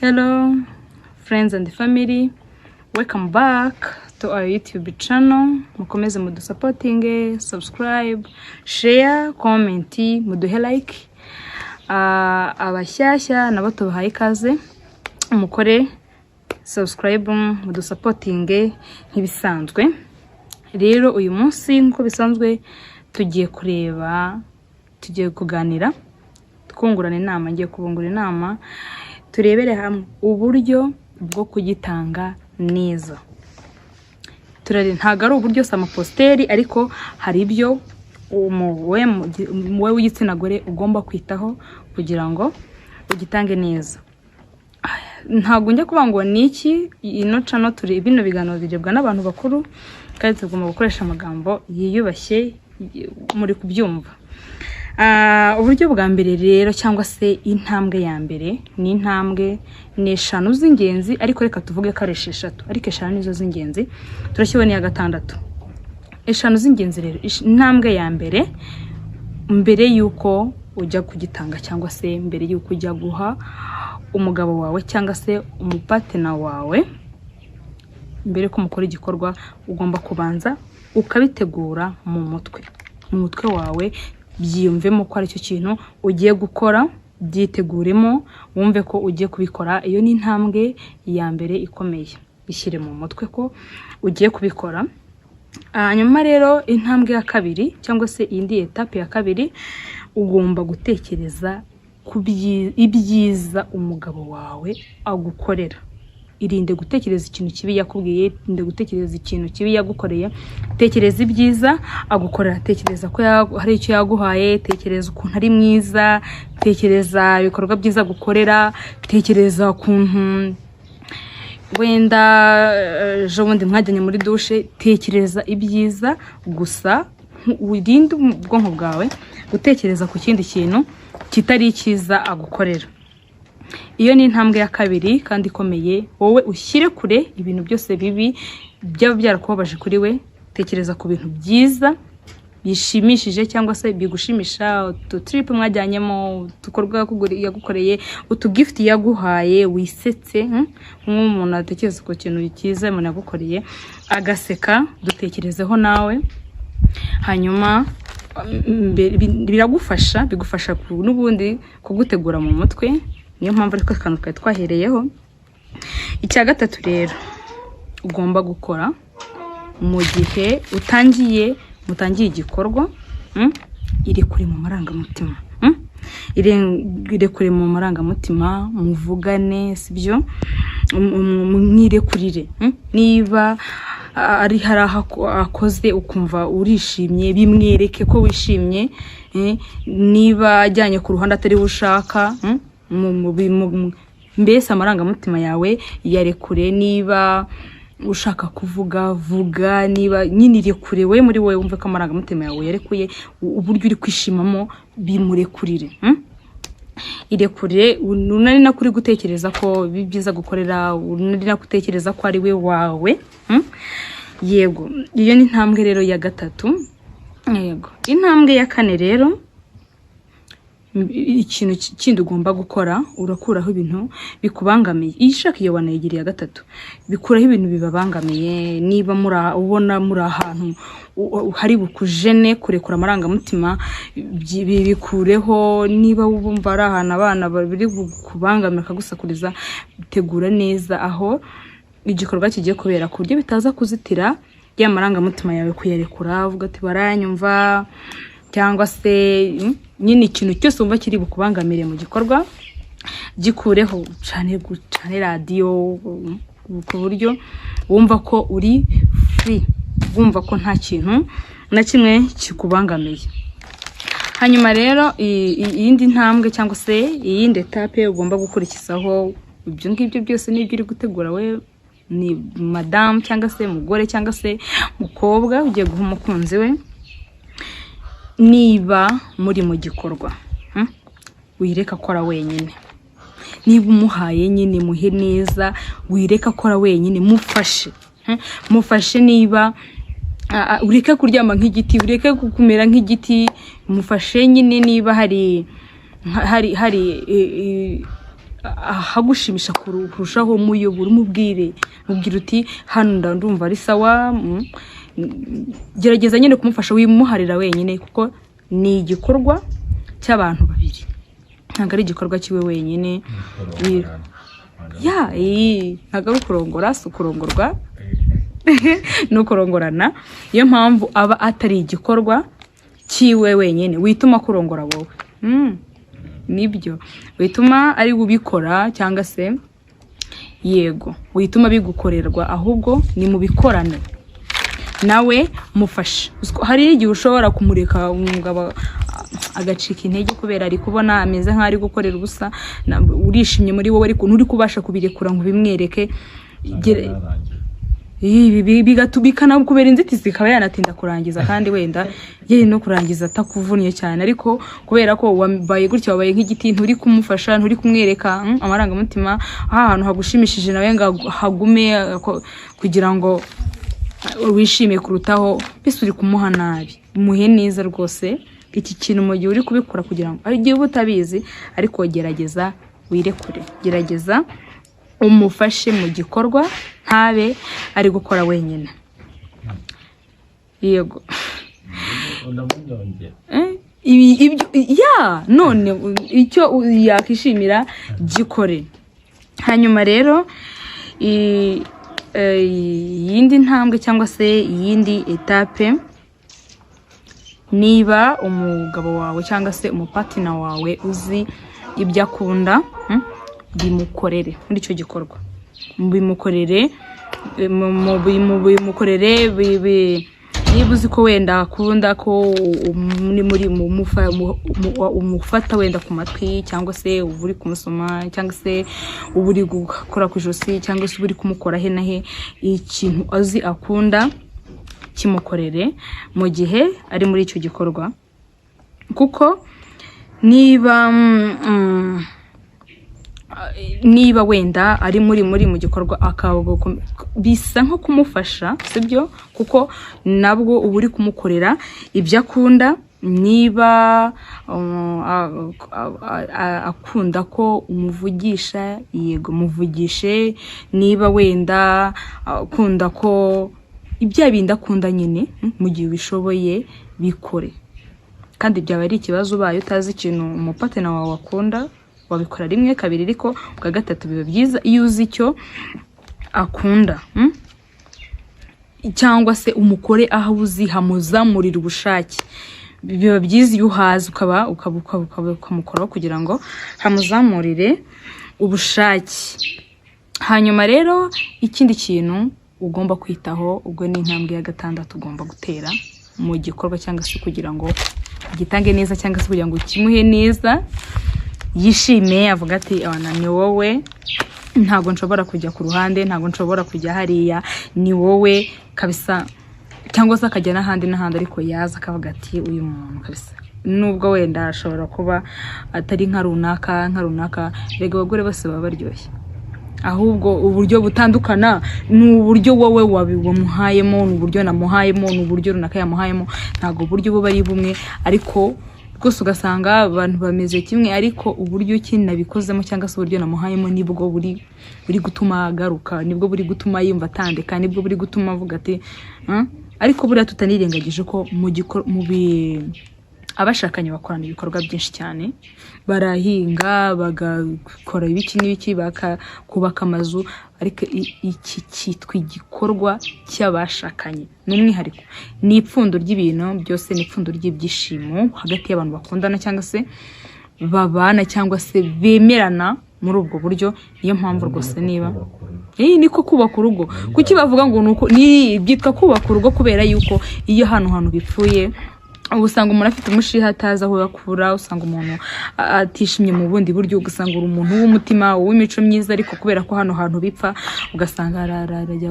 Hello friends and family, welcome back to our YouTube channel. Mukomeze mudusupportinge, subscribe, share, comment, muduhe like. Abashyashya nabo tubahaye ikaze, mukore subscribe, mudusupportinge nk'ibisanzwe. Rero uyu munsi, nk'uko bisanzwe, tugiye kureba, tugiye kuganira, twungurana inama. Ngiye kubungura inama, turebere hamwe uburyo bwo kugitanga neza. Ntabwo ari uburyo, si amaposture, ariko hari ibyo wowe w'igitsina gore ugomba kwitaho kugira ngo ugitange neza. Ntabwo njya kuvuga ngo ni iki. Ino channel turi, bino biganiro birebwa n'abantu bakuru, kandi tugomba gukoresha amagambo yiyubashye, muri kubyumva. Uburyo bwa mbere rero, cyangwa se intambwe ya mbere, ni intambwe, ni eshanu z'ingenzi, ariko reka tuvuge ko ari esheshatu, ariko eshanu nizo z'ingenzi, turashyiraho n'iya gatandatu. Eshanu z'ingenzi rero, intambwe ya mbere, mbere y'uko ujya kugitanga, cyangwa se mbere y'uko ujya guha umugabo wawe cyangwa se umupartner wawe, mbere y'uko mukora igikorwa, ugomba kubanza ukabitegura mu mutwe. Mu mutwe wawe byiyumvemo ko aricyo kintu ugiye gukora, byiteguremo, wumve ko ugiye kubikora. Iyo ni intambwe ya mbere ikomeye, bishyire mu mutwe ko ugiye kubikora. Hanyuma rero intambwe ya kabiri, cyangwa se iyindi étape ya kabiri, ugomba gutekereza ku ibyiza umugabo wawe agukorera. Irinde gutekereza ikintu kibi yakubwiye, irinde gutekereza ikintu kibi yagukoreye. Tekereza ibyiza agukorera, tekereza ko hari icyo yaguhaye, tekereza ukuntu ari mwiza, tekereza ibikorwa byiza agukorera, tekereza ukuntu wenda ejo bundi mwajyanye muri douche. Tekereza ibyiza gusa, wirinde ubwonko bwawe gutekereza ku kindi kintu kitari icyiza agukorera. Iyo ni intambwe ya kabiri kandi ikomeye. Wowe ushyire kure ibintu byose bibi byaba byarakubabaje kuri we. Tekereza ku bintu byiza bishimishije cyangwa se bigushimisha, ututrip mwajyanyemo, udukorwa yagukoreye, utugift yaguhaye, wisetse, Nk'umuntu atekereza ku kintu cyiza umuntu yagukoreye agaseka, dutekerezeho nawe. Hanyuma biragufasha, bigufasha n'ubundi kugutegura mu mutwe. Niyo mpamvu ariko akantu twari twahereyeho. Icya gatatu rero ugomba gukora mu gihe utangiye, mutangiye igikorwa, irekure mu marangamutima, Irekure mu marangamutima, muvugane, sibyo? Mwirekurire, Niba ari hari aho akoze ukumva urishimye, bimwereke ko wishimye. Niba ajyanye ku ruhande atari we ushaka, mbese amarangamutima yawe yarekure. Niba ushaka kuvuga, vuga. Niba nyine irekure we muri wowe, wumve ko amarangamutima yawe yarekuye, uburyo uri kwishimamo bimurekurire, Irekure unari nako uri gutekereza ko bi byiza gukorera, unari nako utekereza ko ari we wawe, Yego, iyo ni intambwe rero ya gatatu. Yego, intambwe ya kane rero, ikintu kindi ugomba gukora, urakuraho ibintu bikubangamiye. Iyo ushaka iyo wanayigiriye ya gatatu, bikuraho ibintu bibabangamiye. Niba muri ubona muri ahantu hari bukujene kurekura amarangamutima, bikureho. Niba wumva ari ahantu abana bari bukubangamira, bakagusakuriza, tegura neza aho igikorwa kigiye kubera, ku buryo bitaza kuzitira ya marangamutima yawe kuyarekura, uvuga ati "Baranyumva", cyangwa se nyine ikintu cyose wumva kiri bukubangamire mu gikorwa, gikureho. Ucane, gucane radiyo, ku buryo wumva ko uri free, wumva ko nta kintu na kimwe kikubangamiye. Hanyuma rero iyindi ntambwe cyangwa se iyindi étape ugomba gukurikizaho, ibyo ngibyo byose n'ibyo uri gutegura we ni madamu cyangwa se mugore cyangwa se mukobwa ugiye guha umukunzi we. Niba muri mu gikorwa, wireka akora wenyine. Niba umuhaye nyine, muhe neza, wireka akora wenyine, mufashe, Mufashe. Niba ureke kuryama nk'igiti, ureke kumera nk'igiti, mufashe nyine. Niba hari hari hari Ahagushimisha kurushaho, muyobora, umubwire, mubwire uti: "Hano ndumva ari sawa." Gerageza nyine kumufasha, wimuharira wenyine, kuko ni igikorwa cy'abantu babiri, ntabwo ari igikorwa kiwe wenyine. Ya, ntabwo ari ukurongora, si ukurongorwa, ni ukurongorana. Niyo mpamvu aba atari igikorwa cyiwe wenyine. Wituma kurongora wowe. Nibyo, wituma ari we ubikora, cyangwa se yego, wituma bigukorerwa, ahubwo ni mu bikorane nawe mufashe. Hari igihe ushobora kumureka umugabo agacika intege kubera ari kubona ameze nk'aho ari gukorera ubusa. Urishimye muri wowe, ariko nturi kubasha kubirekura ngo ubimwereke. Ibi bikanakubera inzitizi, ikaba yanatinda kurangiza, kandi wenda yari no kurangiza atakuvunnye cyane, ariko kubera ko wabaye gutya, wabaye nk'igiti, nturi kumufasha, nturi kumwereka amarangamutima ahantu hagushimishije nawe ngo hagume kugira ngo wishime kurutaho. Mbese uri kumuha nabi. Muhe neza rwose iki kintu mu gihe uri kubikora, kugira ngo, hari igihe uba utabizi, ariko gerageza wirekure, gerageza umufashe mu gikorwa, ntabe ari gukora wenyine. Yego. Unamunyongera. Ibi ibyo ya none icyo yakishimira gikore. Hanyuma rero iyindi ntambwe cyangwa se iyindi étape, niba umugabo wawe cyangwa se umupartner wawe uzi ibyo akunda, bimukorere muri icyo gikorwa, bimukorere, bimukorere. Niba uzi ko wenda akunda ko muri muri umufata wenda ku matwi, cyangwa se uba uri kumusoma, cyangwa se uba uri gukora ku ijosi, cyangwa se uba uri kumukora he na he, ikintu azi akunda kimukorere mu gihe ari muri icyo gikorwa. Kuko niba wenda ari muri mu gikorwa akaba bisa nko kumufasha, sibyo? Kuko nabwo uba uri kumukorera ibyo akunda. Niba akunda ko umuvugisha, yego, muvugishe. Niba wenda akunda ko ibya bindi akunda nyine, mu gihe ubishoboye bikore. Kandi byaba ari ikibazo ubaye utazi ikintu umupartner wawe akunda. Wabikora rimwe, kabiri, ariko bwa gatatu biba byiza iyo uzi icyo akunda, Cyangwa se umukore aho uzi hamuzamurira ubushake. Biba byiza iyo uhazi ukaba ukamukoraho kugira ngo hamuzamurire ubushake. Hanyuma rero ikindi kintu ugomba kwitaho, ubwo ni intambwe ya gatandatu ugomba gutera mu gikorwa, cyangwa se kugira ngo ugitange neza, cyangwa se kugira ngo ukimuhe neza yishime, avuga ati: "Abana, ni wowe, ntabwo nshobora kujya ku ruhande, ntabwo nshobora kujya hariya, ni wowe kabisa." Cyangwa se akajya n'ahandi n'ahandi, ariko yaza akavuga ati: "Uyu muntu kabisa, nubwo wenda ashobora kuba atari nka runaka, nka runaka." Rega abagore bose baba baryoshye, ahubwo uburyo butandukana ni uburyo wowe wamuhayemo, ni uburyo namuhayemo, ni uburyo runaka yamuhayemo. Ntabwo uburyo buba ari bumwe, ariko rwose ugasanga abantu bameze kimwe, ariko uburyo ki nabikozemo cyangwa se uburyo namuhayemo nibwo buri gutuma agaruka, nibwo buri gutuma yumva atandika, nibwo buri gutuma avuga ati: "Hmm?" Ariko buriya tutanirengagije ko mu gikor mu bi abashakanye bakorana ibikorwa byinshi cyane, barahinga, bagakora ibiki n'ibiki, bakubaka amazu, ariko iki cyitwa igikorwa cy'abashakanye, ni umwihariko, ni ipfundo ry'ibintu byose, ni ipfundo ry'ibyishimo hagati y'abantu bakundana cyangwa se babana cyangwa se bemerana muri ubwo buryo. Niyo mpamvu rwose niba iyi niko kubaka urugo, kuki bavuga ngo nuko ni byitwa kubaka urugo? Kubera yuko iyo hano hantu bipfuye, uba usanga umuntu afite umushiha atazi aho yakura, usanga umuntu atishimye mu bundi buryo, ugasanga uri umuntu w'umutima, w'imico myiza, ariko kubera ko hano hantu bipfa, ugasanga arajya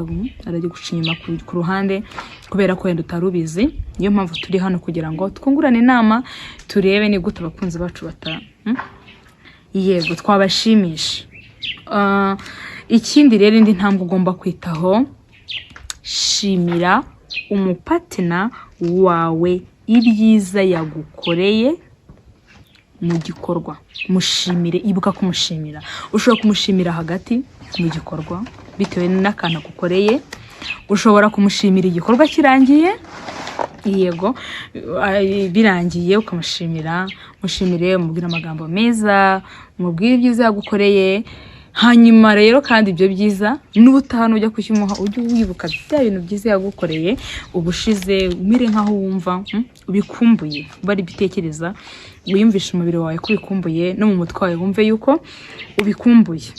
guca inyuma ku ruhande kubera ko wenda utari ubizi. Niyo mpamvu turi hano kugira ngo twungurane inama, turebe ni gute abakunzi bacu bata, Yego, twabashimisha. Ikindi rero, indi ntambwe ugomba kwitaho, shimira umupartner wawe ibyiza yagukoreye. mu gikorwa. Mushimire, ibuka kumushimira. Ushobora kumushimira hagati mu gikorwa bitewe n'akantu agukoreye, ushobora kumushimira igikorwa kirangiye. Yego, birangiye ukamushimira. Mushimire, umubwire amagambo meza, umubwire ibyiza yagukoreye. Hanyuma rero kandi ibyo byiza n'ubutaha nujya kukimuha, ujye wibuka bya bintu byiza yagukoreye ubushize, umere nk'aho wumva ubikumbuye, uba ari ibyo utekereza, wiyumvishe umubiri wawe ko ubikumbuye, no mu mutwe wawe wumve yuko ubikumbuye.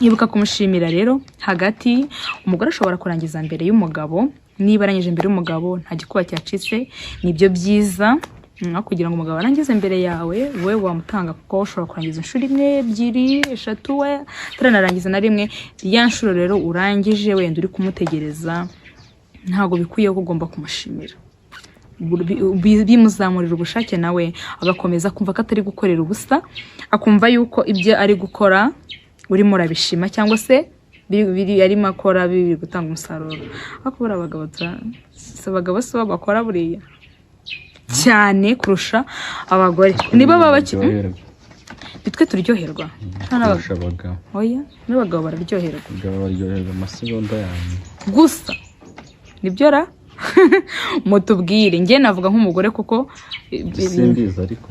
Ibuka kumushimira rero hagati. Umugore ashobora kurangiza mbere y'umugabo. Niba arangije mbere y'umugabo, nta gikuba cyacitse, nibyo byiza. Aho kugira ngo umugabo arangize mbere yawe, wowe wamutanga, kuko ushobora kurangiza inshuro imwe, ebyiri, eshatu, we ataranarangiza na rimwe. Ya nshuro rero urangije wenda uri kumutegereza, ntabwo bikwiye ko ugomba kumushimira. Bimuzamurira ubushake, nawe agakomeza kumva ko atari gukorera ubusa, akumva yuko ibyo ari gukora urimo urabishima, cyangwa se biri arimo akora biri gutanga umusaruro. Ariko buriya abagabo si abagabo si bo bakora buriya cyane kurusha abagore, nibo baba Baryoherwa. Nitwe turyoherwa. Nta kurusha abagabo. Oya, n'abagabo bararyoherwa. Abagabo baryoherwa amasegonda yanyu gusa. Nibyo ra? Mutubwire. Njye navuga nk'umugore kuko Simbizi ariko.